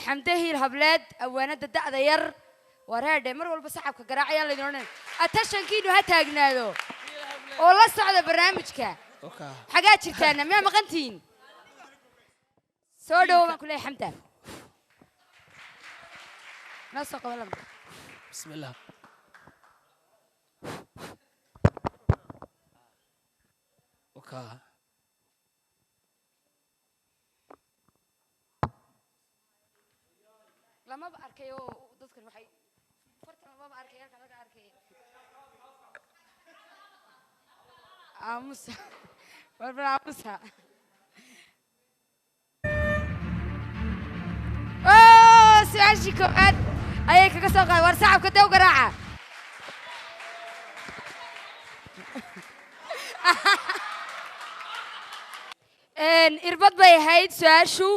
Xamde Hiil Hableed, awaanada da'da yar, wareedhe mar walba sacabka garaacayaan laydin odhan. Attentionkiinu ha taagnaado oo la socda barnaamijka. Xagaa jirtaana miyaa maqantihiin? Soo dhowo baan ku leeyahay. Xamda, noo soo qabo lamba. بسم الله. Okay. Lamaba arkay oo dadkan waxay farta lamaba arkay, halka laga arkay. Aamusa warbar, aamusa. Oh, su-aashii koowaad ayay kaga soo qaaday. War sacabka dew garaaca. Irbad bay ahayd su-aashu.